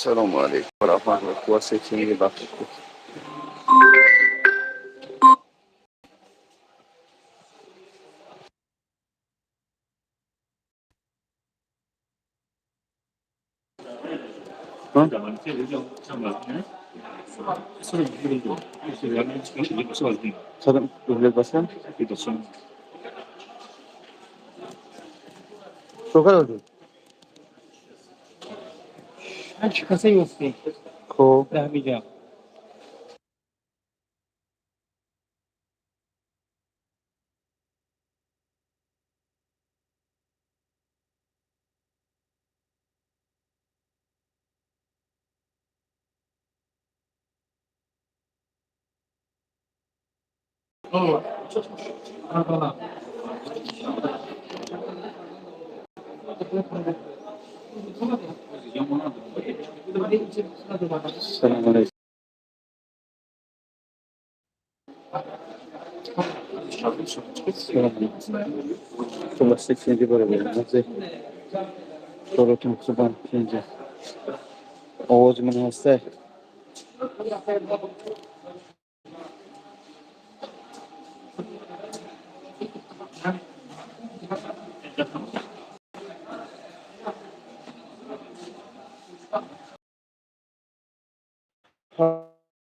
Ассалому алайкум ва раҳматуллоҳи ва баракатуҳ. خب. Салому алайкум. Солотун хубан тинҷа. Овози ман ҳаста?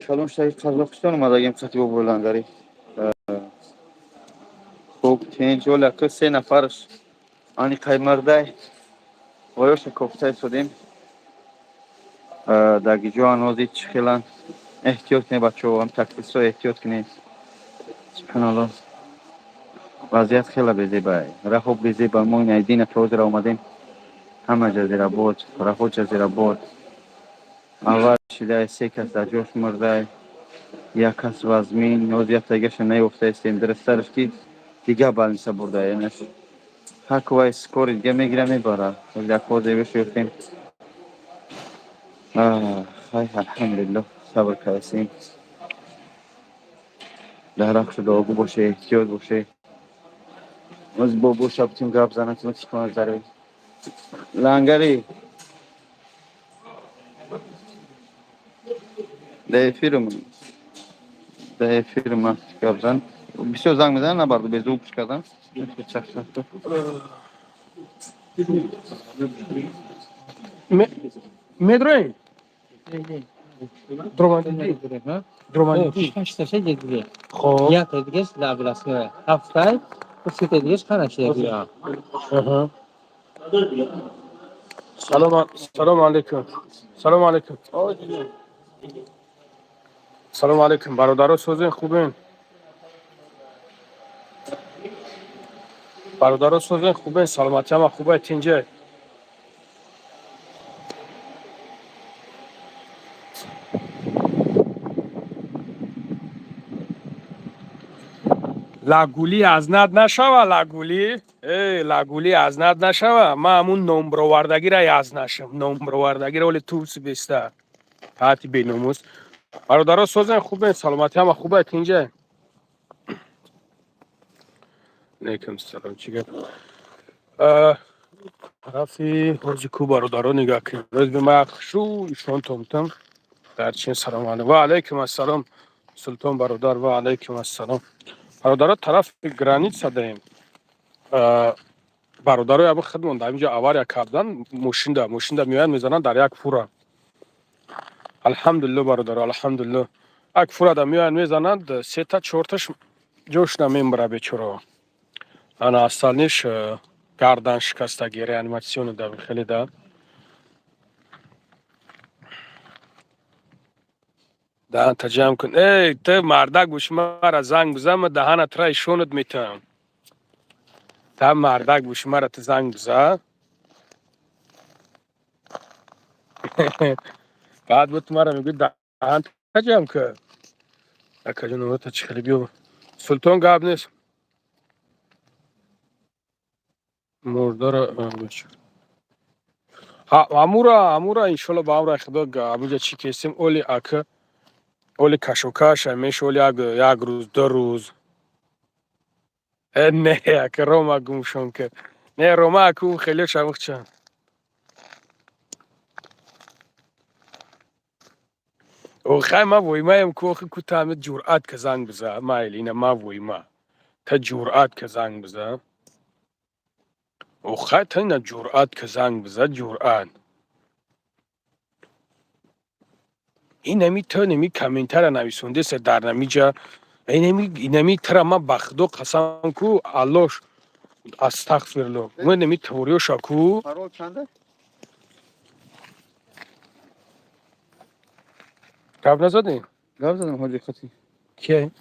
Калон шаҳри Қазоқистон омадагем, қати бобойлангари. Хуб, тинҷ оля ку се нафарш ани қаймардай воёша кофта истодем. Дар гиҷо ҳозир чӣ хелан, эҳтиёт кунед, бачаҳо, ҳам таксистҳо эҳтиёт кунед. Субҳаналлоҳ, вазъият хеле безеба, раҳо безеба. Мо ин айдина то ҳозира омадем, ҳама ҷазирабод, раҳо ҷазирабод. Аввал шидай, се кас дар ҷош мурдай, як кас вазмин, ҳозир яктагаша наёфтаистем. Дурусттараш ки дига больница бурда, янаш ҳаквай скорый дига мегира, мебара. Як ҳозир ёфтем. Хай, алҳамдулиллоҳ, сабр кардастем. Дар рақшу дуогӯ боше, эҳтиёт боше. Оз бобо шабтим гап занад, чӣ кунад заре лангари дар эфирм, дар эфирм гап зан. Бисёр занг мезанад, набарду безу пуш кардан. Медроем? Дромандидӣ? Дромандидӣ? Шашташа дедиле. Хоб. Якта дигаш лабласная. Ҳафтай, сета дигаш қанашда. Салом, салом алейкум. Салом алейкум. Салом алейкум. Бародаро, созен, хубен? Бародаро, созен, хубен? Саломатӣ ҳама хубе, тинҷе? Лагулӣ аз над нашава, лагулӣ. Э, лагулӣ аз над нашава. Ман ҳамун номбировардагира яз нашам. Номбировардагира оли туси беста. Таати беномус. Бародаро, созен, хубен, саломатӣ ҳама хубе, тинҷе? Алейкум салом, чӣ гап? Тарафи ҳоҷи ку, бародаро, нигаҳ кунед. Рӯз ба ман шу ишон томтам. Дар чин салом алейкум. Ва алейкум ассалом. Султон бародар, ва алейкум ассалом. Бародаро, тарафи граница даем. Бародарои абу хидмон дар инҷо авария кардан, мошинда меоянд, мезананд дар як фура. Алҳамдулилло, бародаро, алҳамдулилло. Як фурада меоянд, мезананд, сета чорташ ҷош намембара бечорао. Ана остальныйш гардан шикастагӣ, реанимационный да, хеле да. Даҳанта ҷамъ кун. Эй, ту мардак бош, мара занг бизан, ман даҳана тра ишонат метавам. Та мардак бош, мара ту занг биза. Баъд бо ту мара мегӯӣ даҳанта ҷамъ кун. Акаҷон, та чӣ хеле биё. Султон, гап нест. Мурдара амура, иншолло, ба амраи худо амуҷа чӣ кестем, оли ака, оли кашокаша меш, оли як рӯз, 2 рӯз. Э, не, ака Рома гумшон ки. Не, Рома аку хеле шавқча. Охай, ма воимаем ку, охи, ку та ҳами ҷуръат ка занг биза, майли, ина ма воима. Та ҷуръат ка занг биза. Охай, та ина ҷуръат ка занг биза, ҷуръат. Инами ту неми комментария нависондеса дар намиҷа, инами тра ма ба худо қасам ку, аллош, астағфирло. Ма неми теориёша ку. Парол чанда? Гап назадем? Гап задам ҳоҷи хати. Кия?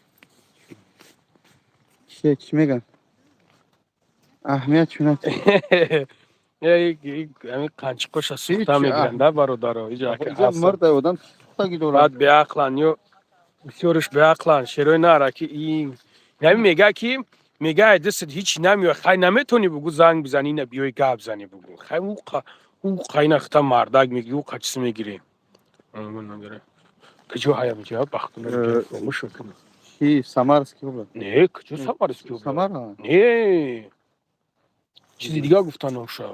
Чӣ чӣ меган? Аҳамият чунат. Ами қанчиқоша сухта мегиранд, бародаро. Иҷа марда одам сухтаги дорад. Баъд беақлан ё бисёрш беақлан, шерои нара ки нами мега ки мега ай дастат ҳичи намеояд. Хай, наметавонӣ бугӯ, занг бизанӣ, ина биёй гап зани, бугӯ. Хай, ӯ қайна хита мардак мегӣ, ӯ қа чиз мегирӣ. Куҷо ҳаям ҷа бахту? Чи, Самарский область? Не, куҷо Самарский область? Самара? Не, чизи дигар гуфта номша.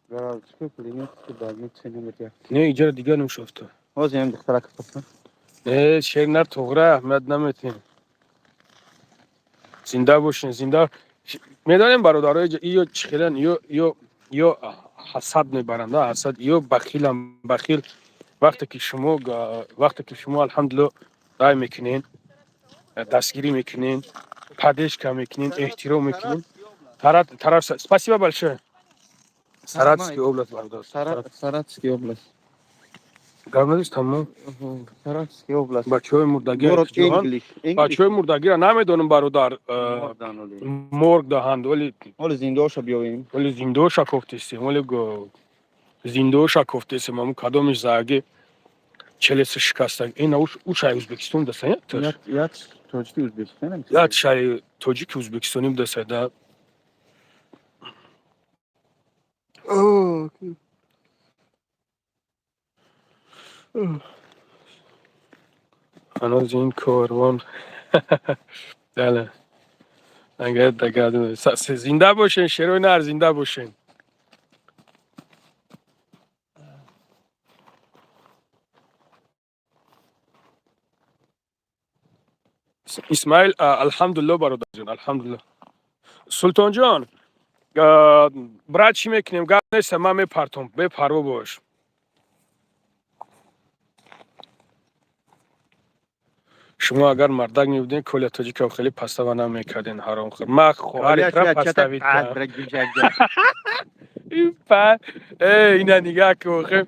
Городской клинический больница номер 1. Не, иҷара дигар номшафта. Ҳозир ҳам духтарак пурсам. Не, шер нар, туғра аҳамият наметем. Зинда бошен, зинда. Медонем, бародаро, ё чӣ хелан, ё ҳасад мебаранд, ҳасад, ё бахилам, бахил. Вақте ки шумо, алҳамдулилло, рай мекунен, дастгирӣ мекунен, поддержка мекунен, эҳтиром мекунен. Тараф, спасибо большое. Саратовский область, бародар. Саратовский область. Гап надошт, тамом. Саратовский область. Бачаҳои мурдагӣ, бачаҳои мурдагиро намедонам, бародар, морг даҳанд, вале ҳоли зиндаоша биёвем. Вале зиндаоша кофтестем, вале зиндаоша кофтестем. Аму кадомиш зааги челеса шикаста, ина ушай Ӯзбекистон даса. Як тоҷики Ӯзбекистон. Як шай тоҷики ӯзбекистонӣ даса да. Ҳанӯз ин корвон бале, агар зинда бошен, шерои нар, зинда бошен. Исмаил, алҳамдулилло, бародарҷон, алҳамдулилло. Султонҷон, брат, чӣ мекунем? Гап неста, ман мепартом, бепарво бош. Шумо агар мардак мебудем, Коля Тоҷиков хеле пастава намекарден, ҳаромхӯр. Ма хоҳаритра поставить. Ина нигаҳ ки, охи,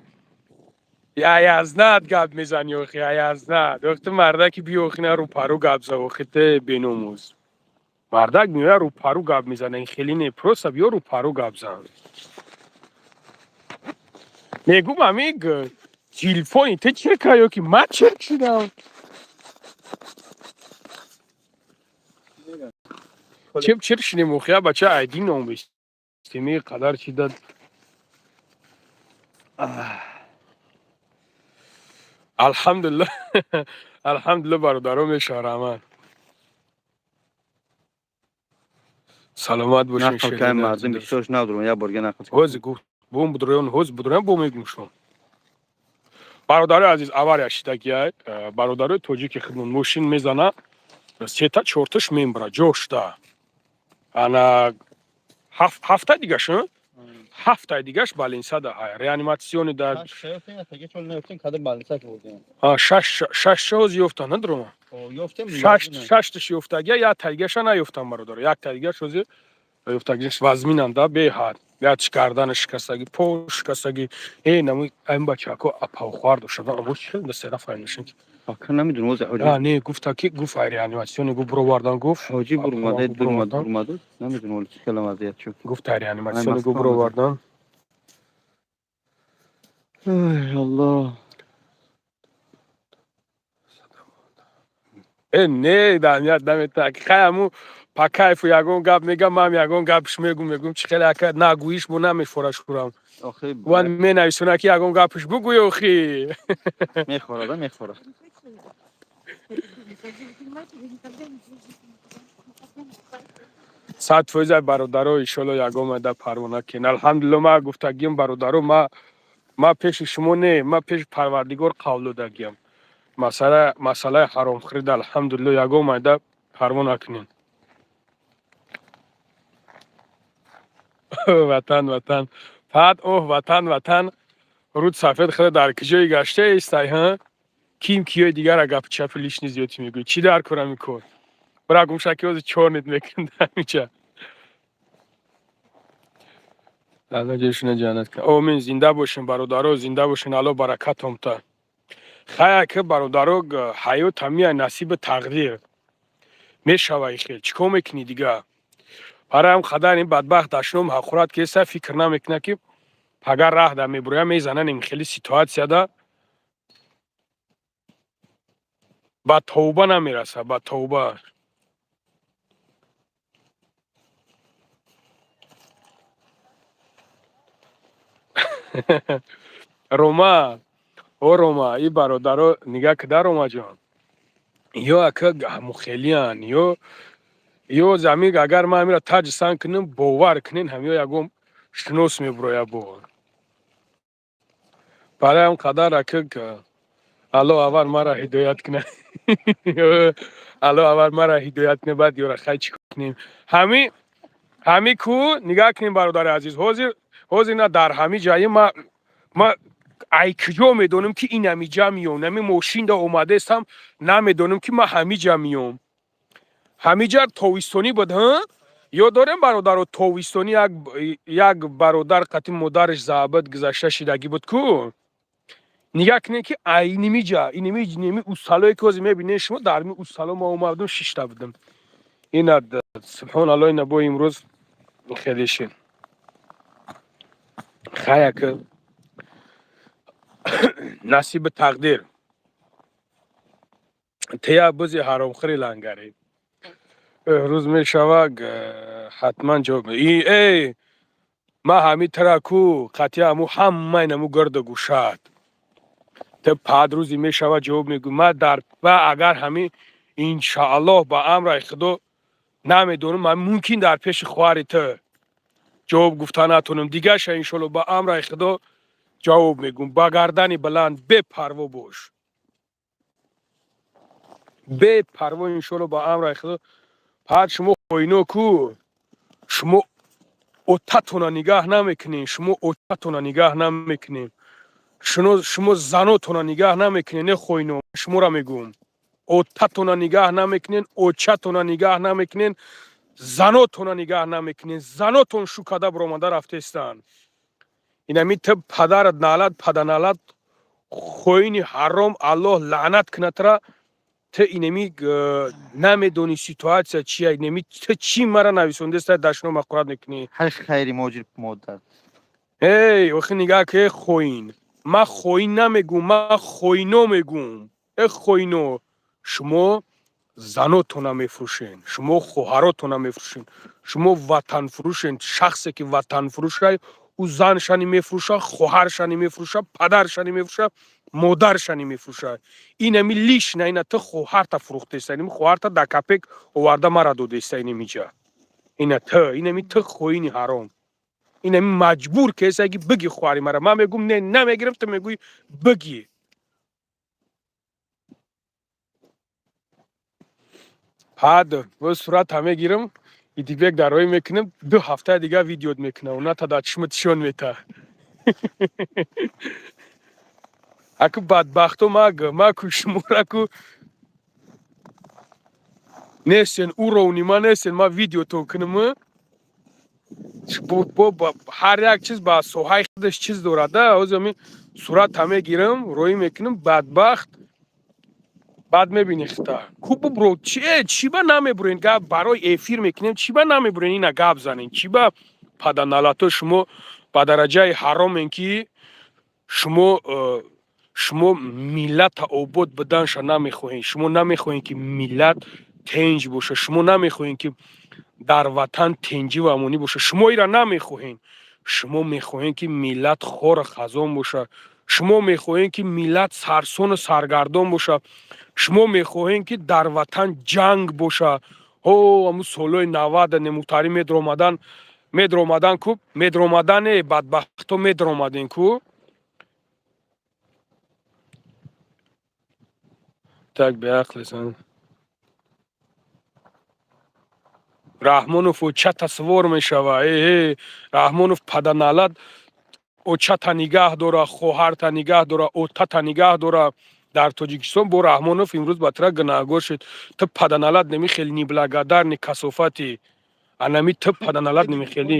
аязнат гап мезани, охи, аязнат. Охи, ту мардаки, биё, охи, на рӯпарӯ гап за, охи, те беномуз. Мардак меояд, рӯпарӯ гап мезана, ин хеле не, просто биё, рӯпарӯ гап зан. Мегум, ами телефони ту чирка ё ки ман чирк шудам? Чип чир шинем, охи, я бача айди ном бистеми қадар чи дад. Алҳамдулилло, алҳамдулилло, бародаро, мешава, раҳмат, саломат бошен. Нақл кардем, мардум бисёрш надорам, як борга нақл. Ҳози гуфт, бом будроён, ҳози будроён, бо мегум шумо. Бародарои азиз, авария шидагиай, бародарои тоҷики хидмат, мошин мезана, сета чорташ мембра ҷошта. Ана ҳафта дигаш, ҳафтаи дигаш больница да ҳай, реанимационный да. Шаш ҳоз ёфтан, надрома, шашташ ёфтагия, як тайгаша наёфтан, бародар, як тайгаш ҳози ёфтагиш, вазминанда беҳад, як гарданаш шикастагӣ, по шикастагӣ. Э, наму айн бачако апавхуар дошта, або чӣ даста нафаҳмидашем. Ака, намедонам, ози ҳоҷи. Не, гуфта ки гуфт, ай реанимационный гуфт, бировардан, гуфт. Ҳоҷи бурмада, бурмад, бурмаду, намедонам оли чӣ хела вазъият шуд. Гуфт, ай реанимационный гуфт, бировардан. Ай Аллоҳ. Э, не, дамият намета. Хай, аму по кайфу ягон гап мегам, мам ягон гапш мегум, мегум, чӣ хеле, ака, нагӯиш бо намефора шурам. Охи. Ван менависона ки ягон гапш бугӯй, охи. Мехӯрада, мехӯрад. 100%, бародаро, иншолло, ягон мада парвона кен. Алҳамдулилло, ма гуфтагиям, бародаро, ма пеши шумо не, ма пеши Парвардигор қавл додагиям. Масъалаи ҳаромхӯрида, алҳамдулилло, ягон майда парво накунем. Ватан, ватан, фақат оҳ, ватан, ватан. Руд сафед худа дар куҷое гаштаистай, ҳа? Ким киёи дигара гапи чапи лишний зиёдтӣ мегӯӣ? Чӣ дар корам ин кор? Бира гумша, ки ҳозир чорнит мекунад ҳамиҷа. Алло ҷойшуна ҷаннат кунад. Омин. Зинда бошен, бародаро, зинда бошен, Алло баракатом та. Хая ки, бародаро, ҳаёт ҳамия, насиби тақдир мешава, ихел чӣ кор мекунӣ дига? Барои ҳам қадар ин бадбахт дашном ҳақорат кеса, фикр намекунад, ки пага раҳ да мебуроя, мезанан. Ин хели ситуатсияда ба тавба намераса, ба тавба. Рома, о Рома, и бародаро нигаҳ кида, Ромаҷон, ё ака мухелиян, ё замин. Агар ман ҳамира таҷ сан кунам, бовар кунен, ҳамё ягон шинос мебуроя бо. Барои ҳам қадар, ака, Алло аввал мара ҳидоят кунад, Алло аввал мара ҳидоят кунад, баъд ёра. Хай, чӣ кунем? Ҳами ку нигаҳ кунем, бародари азиз. Ҳозир на дар ҳами ҷаи ма ай куҷо медонам, ки ин ҳамиҷа миём? Нами мошинда омадаестам, намедонам, ки ман ҳамиҷа миём. Ҳамиҷа тобистонӣ буд, ҳа? Ёд дорем, бародаро, тобистонӣ як бародар қати модараш заабат гузашта шидагӣ буд ку. Нигаҳ кунед, ки айнимиҷа, иними ними усалое, ки ҳозир мебинед шумо, дар ми усало ма омадам, шишта будам. Ина, субҳоналло, ина бо имрӯз хеле шид. Хая ки, насиби тақдир. Тея бузи ҳаромхӯри лангарӣ рӯз мешава, ҳатман ҷавоб. Эй, ман ҳами тара ку қатъи ҳаму ҳамаи наму гирду гӯшат те пад рӯзе мешава, ҷавоб мегӯй. Ма дар ва агар ҳами, иншааллоҳ, ба амраи Худо, намедонам, ман мумкин дар пеши хоҳари ту ҷавоб гуфта натонам, дигаша, иншоалло, ба амраи Худо ҷавоб мегӯм. Ба гардани баланд, бепарво бош, бепарво, иншоалло, ба амраи Худо. Пад шумо хоино ку, шумо отатона нигаҳ намекунед, шумо очатона нигаҳ намекунед, шумо занотона нигаҳ намекунед. Не, хоино, шуморо мегӯм, отатона нигаҳ намекунед, очатона нигаҳ намекунед, занотона нигаҳ намекунед. Занотон шукада биромада рафтаистанд. Инами ту падарат налат, паданалат, хоини ҳаром, Аллоҳ лаънат кунатра. Ту инами намедонӣ ситуатсия чия. Инами ту чӣ мара нависондаста, дашном ҳақорат мекунӣ? Ҳаш хайри моҷир модар. Эй, охи, нигаҳ ки, хоин, ман хоин намегӯм, ман хоино мегӯм. Э хоино, шумо занотона мефурӯшен, шумо хоҳаротона мефурӯшен, шумо ватанфурӯшен. Шахсе ки ватанфурӯшай, ӯ заншани мефурӯша, хоҳаршани мефурӯша, падаршани мефурӯша, модаршани мефурӯша. Инами лишна, ина ту хоҳарта фурӯхтеста, инами хоҳарта да капек оварда мара додеста инамиҷа. Ина ту, инами ту, хоини ҳаром, инами маҷбур кеса, ки биги хоҳари мара. Ман мегӯм, не, намегирам, ту мегӯӣ, биги. Ҳад сурата мегирам, идибек дароӣ мекунам, 2 ҳафтаи дигар видеот мекунам, ната дар чишма тишон мета. Аку бадбахто, ма ку шумора ку нестен, уровни ма нестен, ма видеотон кунам. Ҳар як чиз ба соҳаи худаш чиз дорад. Ҳозир сурата мегирам, роӣ мекунам, бадбахт, баъд мебинӣ хита ку бубро. Чӣ ба намебурен? Гап барои эфир мекунем, чӣ ба намебурен? Ина гап занем. Чӣ ба паданалато шумо ба дараҷаи ҳаромен, ки шумо миллата обод буданша намехоҳед? Шумо намехоҳед, ки миллат тенҷ боша, шумо намехоҳед, ки дар ватан тенҷӣ ва амонӣ боша. Шумо ира намехоҳед. Шумо мехоҳед, ки миллат хору хазон боша, шумо мехоҳед, ки миллат сарсону саргардон боша, шумо мехоҳед, ки дар ватан ҷанг боша. Ҳо, ҳамун солҳои 90 немутарӣ медромадан ку, медромадане, Так беақлесан. Раҳмонов оча тасвор мешава. Э, Раҳмонов паданалат очата нигаҳ дора, хоҳарта нигаҳ дора, отата нигаҳ дора. Дар Тоҷикистон бо Раҳмонов имрӯз ба тира гунаҳгор шуд. Ту паданалат немихели, неблагодарный касофати. Анами ту паданалат немихели.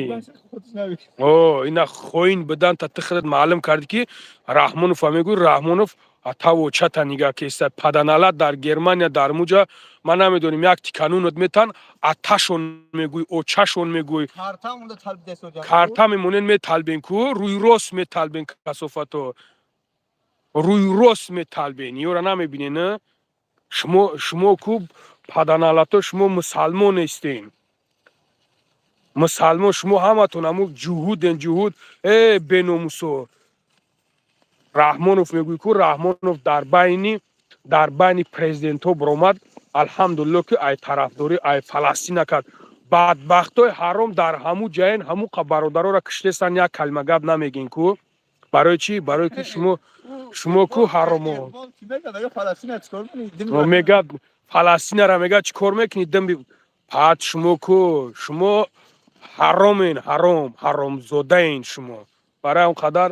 О, ина хоин будан та ту худат маълум кардӣ, ки Раҳмонов мегӯй, Раҳмонов атаву очата нигаҳ кеста. Паданалат дар Германия, дар муҷа ман намедонем, як тиканунат метан, аташон мегӯй, очашон мегӯй. Карта мемонен, металбен ку, рӯи рост металбен, касофато. Рӯи рост металбен. Ёра намебинен, шумо, шумо ку паданалато, шумо мусалмон нестен. Мусалмон шумо ҳаматон ҳаму ҷуҳуден, ҷуҳуд. Э, беномусо. Раҳмонов мегӯй ку, Раҳмонов дар байни президентҳо баромад, алҳамдулилло, ки ай тарафдорӣ ай Фаластина кард. Бадбахтои ҳаром дар ҳаму ҷаен ҳаму бародароро киштестан, як калима гап намегин ку. Барои чӣ? Барое ки шумо ку ҳаромо. Мега Фаластинара, мега, чӣ кор мекунӣ? Димби пад шумо ку, шумо ҳаромен, ҳаром, ҳаромзодаен шумо. Барои он қадар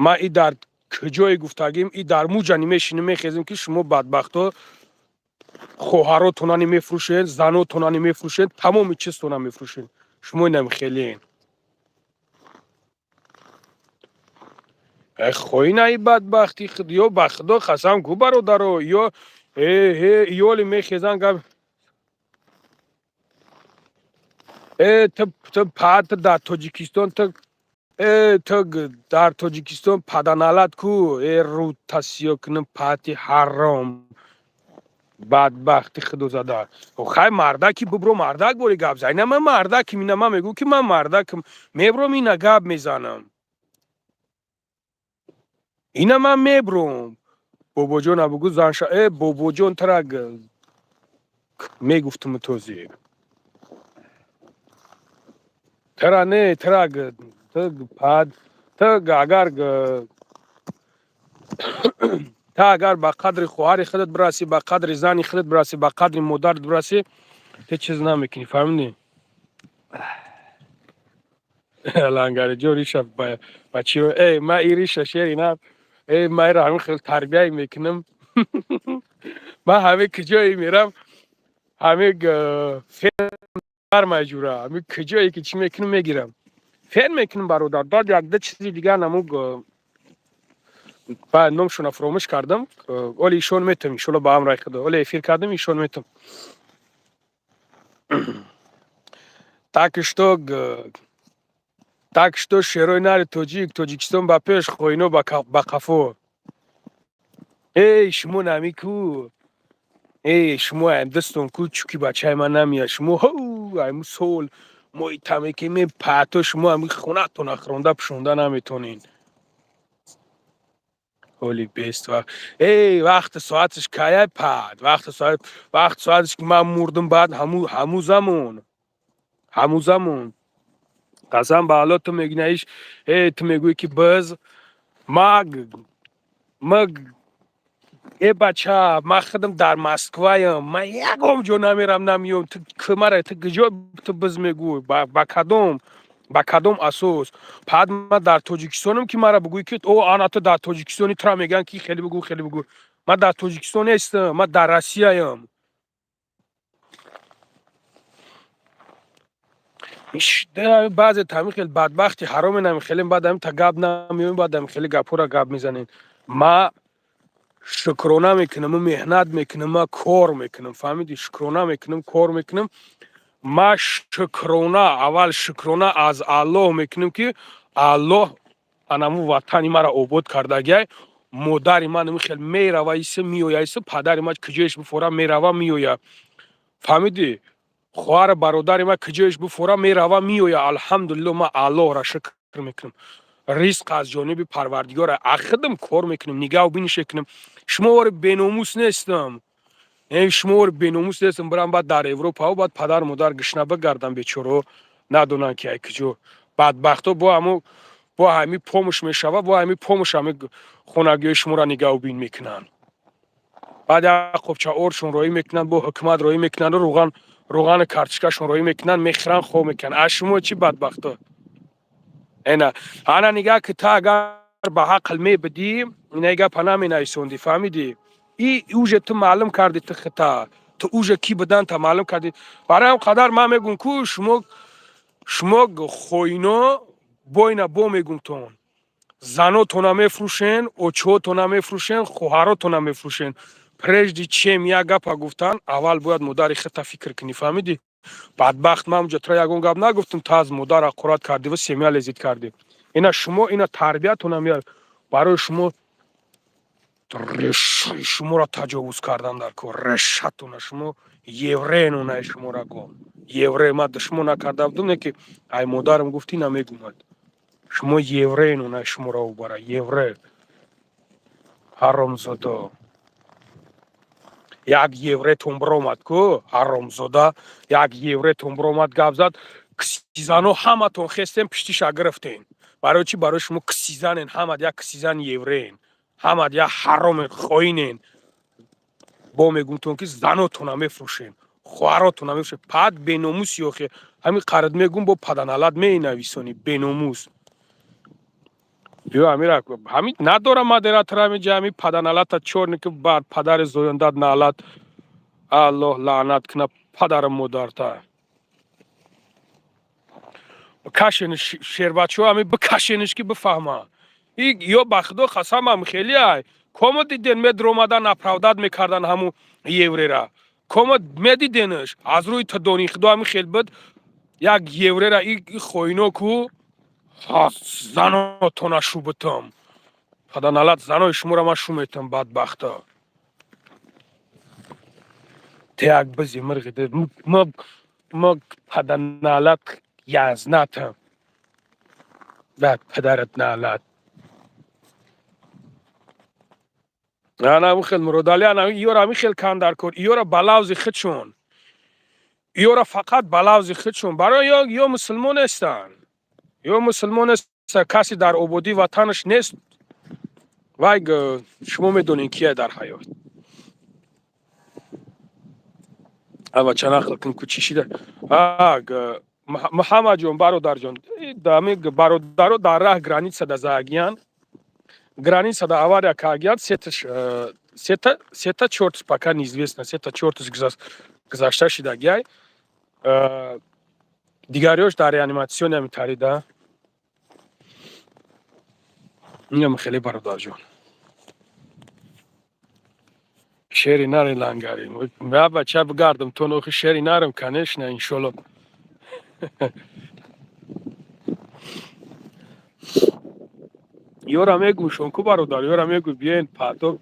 ман и дар куҷое гуфтагим, и дар муҷани мешинем, мехезем, ки шумо бадбахто хоҳаротонани мефурӯшед, занотонани мефурӯшед, тамоми чизтона мефурӯшед. Шумо инам хелиен. Хоинаи бадбахти худ, ё ба худо қасам ку, бародаро, ё ёли мехезан гап. Э, ту пад дар Тоҷикистон, ту, э, ту дар Тоҷикистон паданалат ку, э, рӯта сиё кунам, пати ҳаром. Бадбахти худозада. Хай, мардаки бубро, мардак бори гап зан. Ина ман мардаким, ина ман мегӯм, ки ман мардакам. Мебром, ина гап мезанам. Ина ман мебром. Бобоҷон абугӯ занша, э, бобоҷон тара мегуфтум този. Тара не, тара пад, ту агар та агар ба қадри хоҳари худат бирасӣ, ба қадри зани худат бирасӣ, ба қадри модарат бирасӣ, ту чиз намекунӣ, фаҳмидӣ? Лангариҷон риша ба чиро? Э, ма и риша шери на, э, ма ира ҳамин хел тарбияй мекунам. Ма ҳаме куҷое мерам, ҳаме фер маҷура, ҳаме куҷое ки чӣ мекунам, мегирам. Фен мекунам, бародар, дад якда чизи дигар намуг ба номшона фуромӯш кардам. Оли ишон метам, иншолло, ба амраи худо. Оли эфир кардам, ишон метам. Так что шерои нари тоҷик, Тоҷикистон ба пеш, хоино ба қафо. Эй, шумо нами ку. Эй, шумо ам дастон ку, чуки бачаи ман намеяд. Шумо ҳоу айму сол мои тамеки ме паато, шумо ами хонатон ахронда пушонда наметонен. Оли бест вақт. Эй, вақти соаташ каяй, пад? Вақти соат, вақт соаташ ки ман мурдам, баъд ҳаму замон. Ҳаму замон. Қасам ба Алло, ту мегӯӣ, э, ту мегӯӣ, ки биз ма ма, э, бача, ман худам дар Москваям, ман ягон ҷо намерам, намеём. Ту мара, ту куҷо, ту биз мегӯй? Ба кадом асос? Пад, ман дар Тоҷикистонам, ки мара бигӯӣ, ки о, ана ту дар Тоҷикистони, тура мегӯянд, ки хеле бигӯ, хеле бигӯ. Ман дар Тоҷикистон нестам, ман дар Россияям. Баъзе ҳамин хел бадбахти ҳароме нами хеле, баъд ҳамин та гап намеём, баъд ҳамин хеле гапҳоро гап мезанем. Ма шукрона мекунам, меҳнат мекунам, ма кор мекунам, фаҳмидӣ? Шукрона мекунам, кор мекунам. Ма шукрона, аввал шукрона аз Аллоҳ мекунам, ки Аллоҳ анаму ватани маро обод кардагиай. Модари ман ин хел мерава иса, меоя иса, падари ман куҷоеш бифора, мерава, меоя. Фаҳмидӣ? Хоҳару бародари ман куҷоеш бифора, мерава, меоя. Алҳамдулилло, ман Аллоҳро шукр мекунам. Ризқ аз ҷониби Парвардигор, ахидам кор мекунам, нигаҳу биниш мекунам. Шумо вори беномус нестам. Э, шумо вори беномус нестам, бирам баъд дар Европа, баъд падару модар гушна бигардам, бечораҳо надонанд, ки ай куҷо. Бадбахто бо ҳамо, бо ҳами помуш мешава, бо ҳами помуш ҳами хонагиҳои шуморо нигаҳубин мекунанд. Баъд як қопча оршон роӣ мекунанд, бо ҳукумат роӣ мекунанду руған, руғани картошкашон роӣ мекунанд, мехӯранд, хоб мекунанд. Аз шумо чӣ, бадбахто? Эна ана нигаҳ ки, та агар ба ақл мебудӣ, инаи гапа наменависондӣ, фаҳмидӣ? И уже ту маълум кардӣ, ту хита, ту уже кӣ будан та маълум кардӣ. Барои ҳам қадар ман мегӯм, ку шумо хоино, бойна бо мегумтон, занотона мефурӯшен, очиҳотона мефурӯшен, хоҳаротона мефурӯшен. Прежде чем як гапа гуфтан, аввал бояд модари худта фикр кунӣ, фаҳмидӣ, бадбахт? Ман унҷа тура ягон гап нагуфтам, ту аз модар ҳақорат кардӣ ва семья лезить кардӣ. Ина шумо ина тарбиятона меяр. Барои шумо решаи шуморо таҷовуз кардан дар кор, решатона. Шумо еврейнонаи шуморо гом еврей. Ман душмон накарда будум, не ки ай модарам гуфтӣ, намегумад. Шумо еврейнонаи шуморо убара, еврей ҳаромзодо. Як еврейтон биромад ку, ҳаромзода, як еврейтон биромад, гап зад, кисизано ҳаматон хестем, пиштиша гирифтем. Барои чӣ? Барои шумо кисизанен, ҳамат як кисизан евреен, ҳамат як ҳаромен, хоинен. Бо мегумтон ки занотона мефурӯшем, хоҳаротона мефурӯшем. Пад беномуси охе, ҳамин қард мегум, бо паданалат менависонӣ, беномус. Биё, ҳамира ҳамин надорам модератор, ҳамин ҷа ҳамин паданалата чорники бар падари зоёндат налат, Аллоҳ лаънат куна падару модарта. Бикашениш, шербачаҳо, ҳамин бикашениш ки бифаҳма. Ё ба худо қасамам, хеле ай комо диден, медромадан, оправдать мекардан ҳаму еврера. Комо медиденш аз рӯи тадони худо, ҳамин хел буд як еврера. И хоино ку занотона шу бутам, паданалат, занои шуморо ман шу метам, бадбахта. Те як бизи мирғи ма, паданалат, язнатам бад падарат налат. Ана хел Муродали, ана ёра ҳамин хел кан дар кор, ёра ба лавзи худшон, ёра фақат ба лавзи худшон. Барои ё мусулмон нестанд, ё мусулмон нест, касе дар ободии ватанаш нест. Вай шумо медонед, кия дар ҳаёт. Ава чанақл кун ку, чӣ шида? Муҳаммадҷон, бародарҷон, ами бародаро дар раҳ граница да заагиян, граница да авария каагиян, сета чортс пока неизвестно, сета чортс гузашта шидагиай, дигариёш дар реаниматсионе ҳамитарида. Инам хеле, бародарҷон, шери нари лангари бача, бигардам то нохи шери нарам, конечно, иншолло. Ёра мегӯшон ку, бародар, ёра мегӯ, биёен пато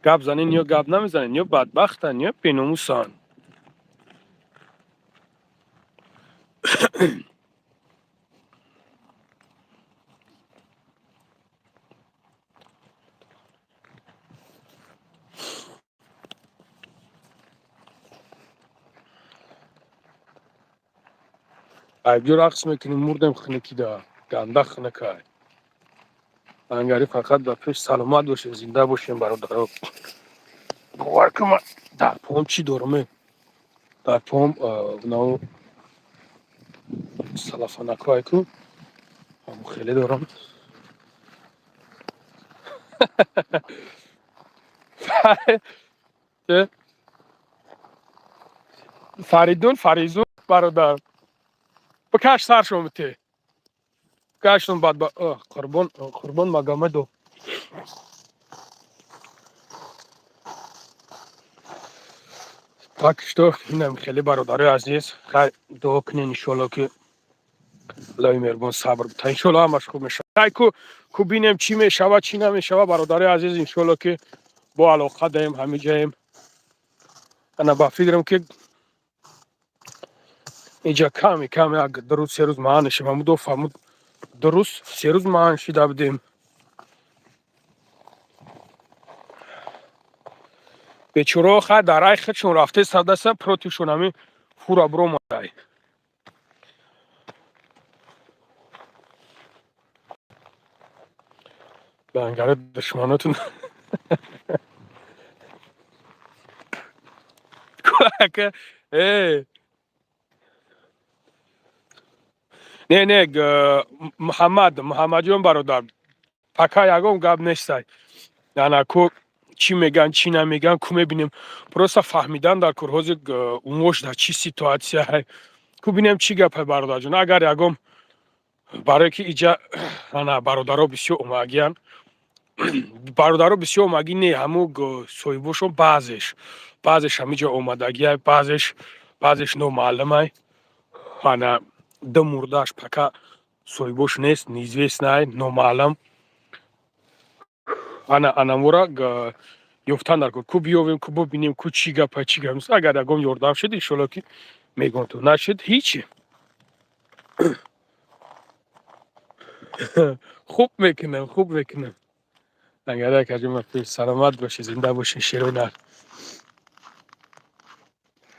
гап занен, ё гап намезанен, ё бадбахтан, ё беномусанд. Айбҷо рақс мекунем, мурдем, хунукида, ганда хунукай. Ангари фақат ба пеш, саломат бошем, зинда бошем, бародаро. Бовар кун, ман дар поам чӣ дорам? Дар поам нав салафанакҳое ку, ҳамун хеле дорам. Фаридун, Фаризун, бародар, бикаш саршо бите, бикашон. Бад Қурбон, Қурбон Магомедов. Так что инам хеле, бародарои азиз, хай, дуо кунен, иншолло, ки Аллоҳи меҳрубон сабр бита, иншолло ҳамаш хуб мешавад. Хай, ку бинем, чӣ мешава, чӣ намешава. Бародарои азиз, иншолло, ки бо алоқа даем, ҳамиҷаем. Ана ба фикрам, ки инҷа ками кам як 2 рӯз, 3 рӯз маънешем. Ҳамудо фаҳмуд, 2 рӯз, 3 рӯз маън шида будем. Бечораҳо, хай, дар рай худшон рафте садаса, протившон ҳамин фура биромадай. Лангари душманотун. Ака, э. Не, не, Муҳаммад, Муҳаммадҷон бародар, пока ягон гап нестай. Ана ку чӣ меган, чӣ намеган, ку мебинем. Просто фаҳмидан дар кор ҳозир умош дар чӣ ситуация. Ку бинем, чӣ гапай, бародарҷон. Агар ягон барое ки иҷа ана бародаро бисёр омагиян, бародаро бисёр омагӣ не, ҳаму соҳибошон баъзеш ҳамиҷа омадагиай, баъзеш номаълумай. Ана ду мурдааш пока соҳибош нест, неизвестный, номаълум. Ана анамора ёфтан дар кор. Ку биёвем, ку бибинем, ку чӣ гапай, чӣ гап нест. Агар ягон ёрдам шуд, иншолло, ки мегӯям, ту нашуд, ҳичи. Хуб мекунам, хуб мекунам. Агар акаҷон, саломат бошӣ, зинда бошӣ, шерои нар.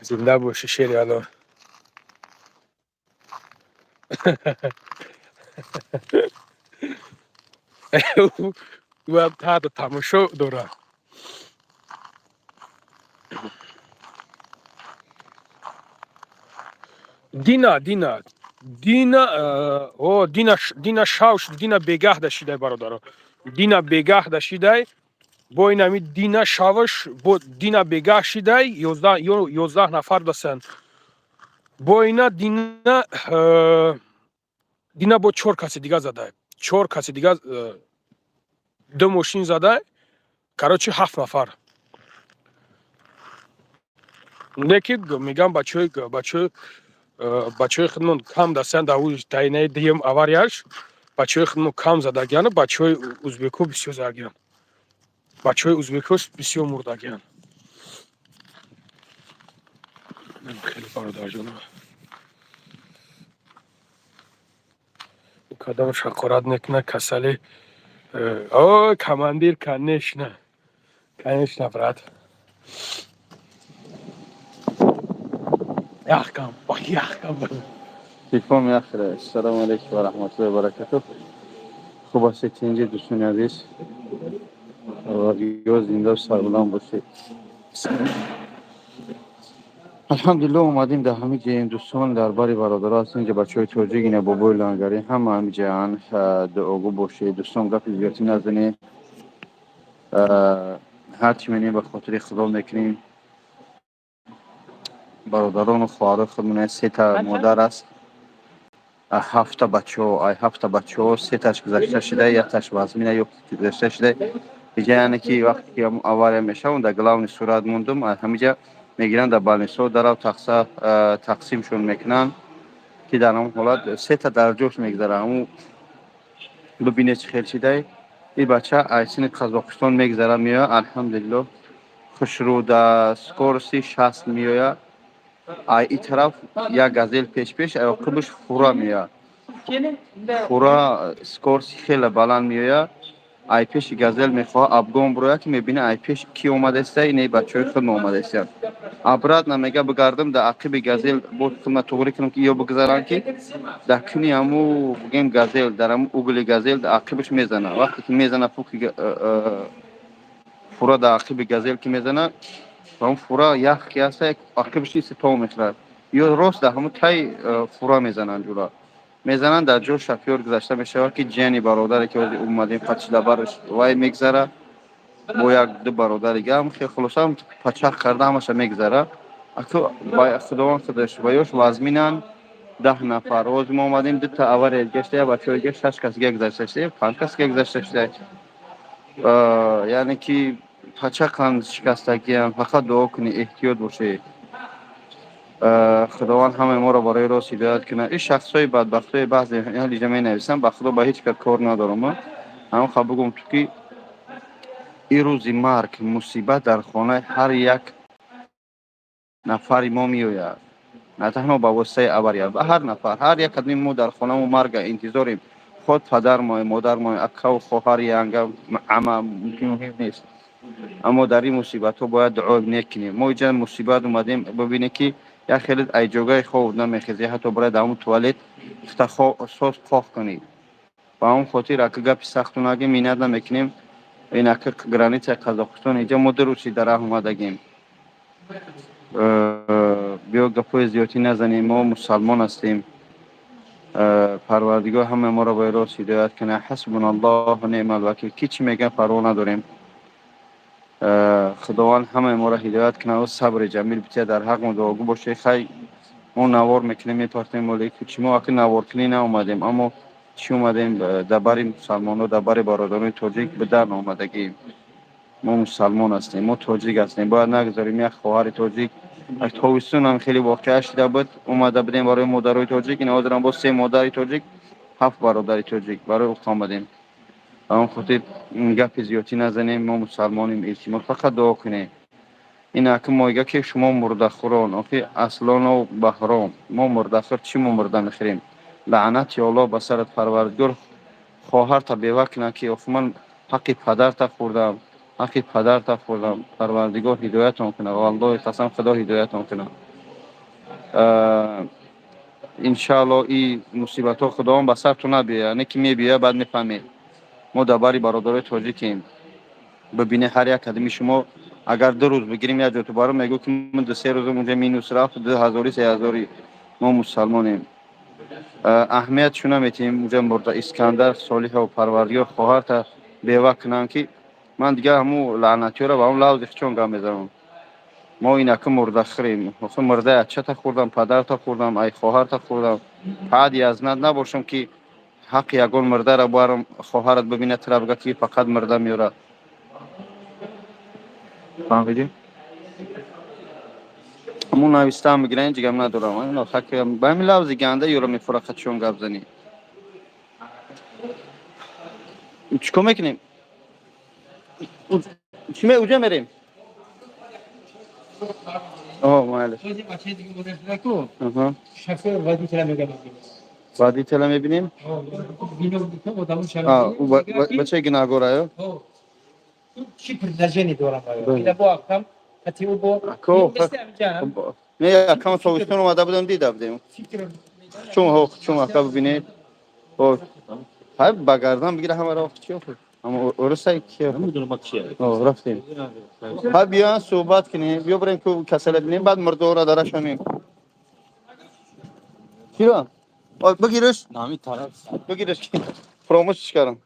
Зинда бошӣ, шери Алло. Ӯам таҳта тамошо дорад. Дина, Дина, Дина, о, Дина, Дина шав шуд, Дина бегаҳ дашидай, бародаро. Дина бегаҳ дашидай, бо инами Дина шаваш, бо Дина бегаҳ шидай, 11 нафар дасан. Бо ина Дина, Дина бо чор каси дига задай. Чор каси дига, ду мошин задай. Короче, ҳафт нафар. Лекин мегам, бачаҳои худмон кам дастанд дар дайнаи дуюм аварияш, бачаҳои худмон кам задагияну бачаҳои узбеко бисёр задагиян. Бачаҳои узбеко бисёр мурдагиян. Хеле, бародарҷоно. Кадом шақорат мекунад, касалӣ. О, командир, конечно. Конечно, брат. Яхкам, яхкам. Телефон меахира. Ассалому алайкум ва раҳматуллоҳи ва баракатуҳ. Хуб ҳастед, тинҷи, дӯстони азиз? Ё зинда сарбуланд бошед. Алҳамдулилло, омадем дар ҳамин ҷоем, дӯстон, дар бари бародаро ҳастем. Инҷа бачаҳои тоҷик, ина бобои лангарӣ, ҳама ҳамин ҷоянд. Дуогӯ бошед, дӯстон, гапи зиёдтӣ назанед. Ҳарчи менем, ба хотири Худо мекунем. Бародарону хоҳарои худмон, сета модар аст, ҳафта бачаҳо, ай ҳафта бачаҳо сеташ гузашта шуда, якташ вазмина ё гузашта шуда. Иҷа, яъне ки вақте ки авария мешавам, дар главный сурат мондум, ҳамиҷа мегиранд, дар больницаҳо дарав тақса тақсимшон мекунанд, ки дар ҳамон ҳолат сета дар ҷош мегузарад. Ҳамун бибинед, чӣ хел шидай. Ин бача аз сини Қазоқистон мегузарад, меояд, алҳамдулилло, хушрӯ, дар скорости 60 меояд. Ай ин тараф як газел пеш-пеш, ай оқибаш фура меояд. Фура скорости хеле баланд меояд. Ай пеши газел мехоҳад обгон бирояд, ки мебинад, ай пеш кӣ омадаиста, инаи бачаҳои худмо омадаистиянд. Обратно мега, бигардам, дар ақиби газел боз худма туғрӣ кунам, ки ё бигзаранд, ки дар куни ҳаму бигем газел, дар ҳаму угли газел дар ақибаш мезана. Вақте ки мезана, фуки фура дар ақиби газел ки мезана, ҳамун фура ях ки ҳаста, ақибаш то мехӯрад. Ё рост дар ҳамун тай фура мезананд, ҷура мезананд, дар ҷо шофёр гузашта мешавад, ки ҷияни бародаре ки ҳозир омадем пачида вай мегзара бо як ду бародари дига, хел хулоса пачақ карда ҳамаша мегзара. Аку Худованд худаш ва ёш вазминанд, 10 нафар. Ҳозир мо омадем, дута авария гашта, як бачаҳои дига, шаш кас дига гузашта шуда, панҷ кас дига гузашта шуда. Яъне ки пачақанд, шикастагиам. Фақат дуо кунед, эҳтиёт бошед. Худованд ҳамаи моро барои рост ҳидоят кунад. Ин шахсҳои бадбахтҳои баъзе ҳалиҷа менависам, ба Худо, ба ҳеҷ кас кор надорам. Ҳамон хаб бигӯм ту, ки ин рӯзи марг, мусибат дар хонаи ҳар як нафари мо меояд, на танҳо ба воситаи авария, ба ҳар нафар, ҳар як кадми мо дар хонамо марга интизорем, худ падар мо, модар мо, акаву хоҳар, янга, ама, мумкин, муҳим нест. Аммо дар ин мусибатҳо бояд дуо нек кунем. Мо иҷа мусибат омадем, бибинед, ки як хеле ай ҷогаи хоб намехезӣ, ҳатто барои дар ҳамун туалет соз қоқ кунӣ. Ба ҳамон хотир, ака, гапи сахту нагем, миннат намекунем. Ин ака границаи Қазоқистон, иҷа мо 2 рӯз дар раҳ омадагем. Биё гапҳои зиёдтӣ назанем, мо мусалмон ҳастем. Парвардигор ҳама моро ба рост ҳидоят кунад. Ҳасбуналлоҳ ва неъмал вакил. Ки чӣ мегӯяд парво надорем. Худованд ҳамаи моро ҳидоят кунад ва сабри ҷамил битиҳад, дар ҳақ мо дуогӯ бошед. Хай, мо навор мекунем, мепартем, вале чӣ мо аки наворкунӣ наомадем, аммо чӣ омадем? Дар бари мусалмонҳо, дар бари бародарони тоҷик ба дар наомадагием. Мо мусалмон ҳастем, мо тоҷик ҳастем, бояд нагузорем як хоҳари тоҷик. Тобистон ҳам хеле воқеа шида буд, омада будем барои модарои тоҷик, ин ҳозирам боз се модари тоҷик, ҳафт бародари тоҷик барои уқ омадем. Ба он хотир гапи зиёдтӣ назанем, мо мусалмонем, илтимос, фақат дуо кунем. Ин аки моига ки шумо мурдахӯрон, охи Аслону Баҳром, мо мурдахӯр чӣ мо мурда мехӯрем? Лаънати Аллоҳ ба сарат, Парвардигор хоҳарта бева кунад, ки охи ман ҳаққи падарта хӯрдам, ҳаққи падарта хӯрдам. Парвардигор ҳидоятон кунад, валлоҳи қасам, Худо ҳидоятон кунад. Иншааллоҳ ин мусибатҳо Худованд ба сартон набиёяд, не ки мебиёяд, баъд мефаҳмед. Мо дар бари бародарои тоҷикем. Бибинед, ҳар як қадами шумо агар 2 рӯз бигирем як ҷо, ту баро мегӯ ки ман 2-3 рӯзам унҷа минус рафт, ду ҳазори, се ҳазори. Мо мусалмонем. Аҳамиятшо наметиҳем. Унҷа мурда Искандар Солиҳов, Парвардигор хоҳарта бева кунанд, ки ман дигар ҳамун лаънатиёро ба ҳамун лавзи хичон гап мезанам. Мо инаки мурдахӯрем. Охи мурдаи ачата хӯрдам, падарта хӯрдам, ай хоҳарта хӯрдам. Баъди аз над набошам ки ҳаққи ягон мурдаро барам, хоҳарат бибинад, тура бигӯяд ки фақат мурда меёрад. Фаҳмидӣ? Ҳамун навистаам мегиран, ҳеҷ гап надорам. Ба ҳамин лавзи ганда ёро мефура, чон гап занӣ. Чӣ кор мекунем? Чӣ ме уҷа мерем? О, майли. Шофер водителя мегӯяд. Водителя мебинем? Бачаи гунаҳгор аю? Чӣ предложение дорам? Ина бо акам хати ӯ бо Не, акам тобистон омада будем, дида будем. Чун ҳо, чун ака бибинед. Ҳай ба гардан бигира ҳамаро, чӣ охир? Ама орусай ки? О, рафтем. Ҳай биёян суҳбат кунем, биё бирем ку касала бинем, баъд мурдора дарашамем. Чиро? Бигираш. Бигираш ки фаромӯшш кардам.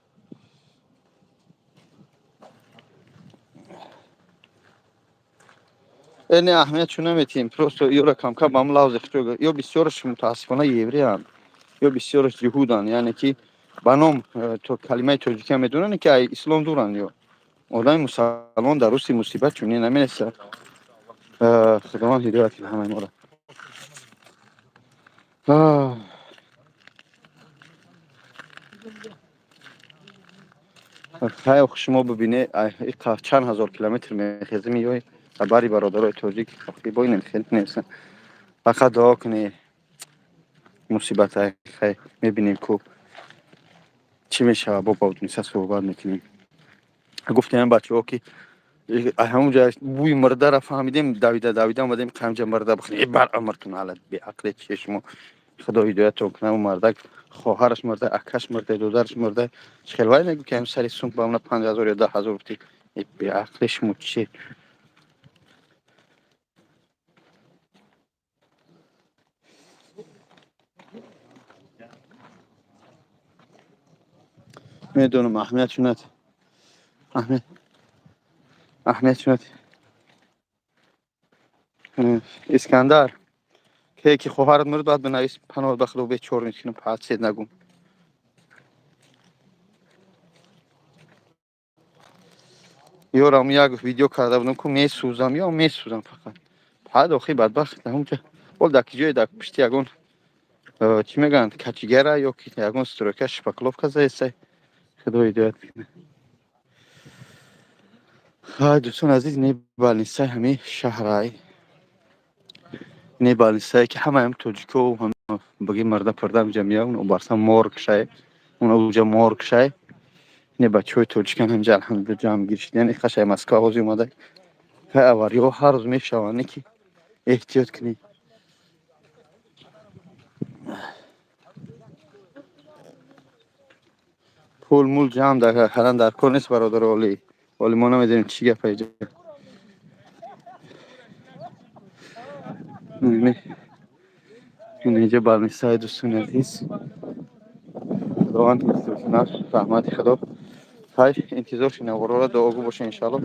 Не, аҳамиятшо наметиҳем, просто ёра камкам ба ҳамн лавзи хичо, ё бисёраш мутаассифона евреянд, ё бисёраш ҷуҳуданд, яъне ки ба ном калимаи тоҷикиам медонанд, ки ай ислом дуранд. Ё одами мусалмон дар рӯзи мусибат чунин намерасад. Худованд ҳидоят кунад ҳамаи моро. Хай, шумо бибине, чанд ҳазор километр мехезем, ё бари бародарои тоҷик боинем, хеле нестан. Фақат дуо кунед. Мусибат хай мебинем ку чӣ мешавад, бо Баудниса суҳбат мекунем. Гуфтем бачаҳо ки ҳамунҷа бӯи мурдаро фаҳмидем, давида давида омадем, ҳамҷа мурда бихӯрем. Бар амр кун, алат беақле чие шумо? Худо ҳидоятон кунад. У мардак хоҳараш мурда, акаш мурда, додараш мурда, хел вай мегӯ ки ҳам сари сум ба мана 5000 ё 10 000 гуфти. Беақле шумо чие? Медонам, аҳамият шунад, аҳамият шунад. Искандар, ке ки хоҳарат мурд, бояд бинавис, паноҳ ба Худо, бечор мекунам, пасед нагум. Ёрам як видео карда будам ку, месӯзам, ё месӯзам фақат. Баъд охи бадбахт ҳамунҷа бол дар ки ҷое, дар пишти ягон чӣ мегӯянд, качигара ё ки ягон стройка шпаклёвка заесай. Худо ҳидоят кунад. Хай, дӯстон азиз, не больницаи ҳамин шаҳрай, не больницае ки ҳамаам тоҷико баги марда парда ҳамҷа меян, барса морг шай, уна уҷа морг шай. Не, бачаҳои тоҷикан ҳамҷа алҳамдулилла ҷамъгир шидан. Қашай Москва ҳозир омада. Хай, авариҳо ҳар рӯз мешаванд, не ки эҳтиёт кунед. Пул мул ҷамъ кардан дар кор нест, бародари олӣ. Оли мо намедонем чӣ гапа иҷа. Инҷа больницаи, дӯстони азиз. Худованд ҳифз кунад, раҳмати Худо. Хай, интизор шинаворора, дуогӯ боша, иншалло.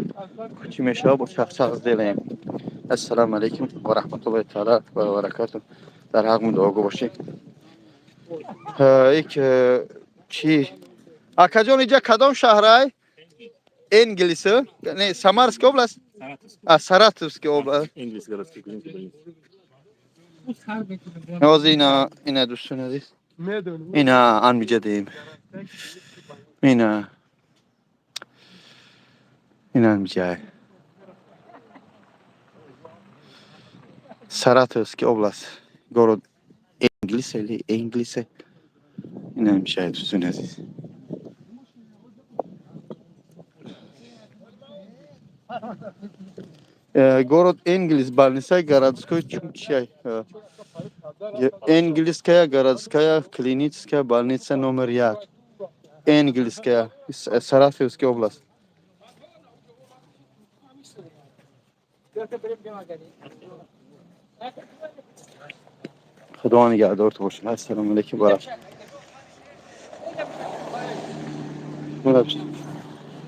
Чӣ мешава, бо чақчақ сделаем. Ассалому алайкум ва раҳматуллоҳи таала ва баракату. Дар ҳақмон дуогӯ бошед. Ик чӣ, акаҷон, иҷа кадом шаҳрай? Энгелс, не, Самарская область, а Саратовская область. Энгельс, городской клиники больницы. Ҳозир ина, дӯстони азиз, ина анмиҷа дем, ина анмиҷай, Саратовский область, город Энгельс или Энгельс. Ина мишай, дӯстони азиз. Город Энгельс, больница городской Чукчай. Энгельская городская клиническая больница номер 1. Энгельская, Саратовская область. Худо нигаҳдорту бошад. Ассалому алайкум ва раҳматуллоҳ.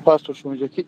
Пастор, шумо ки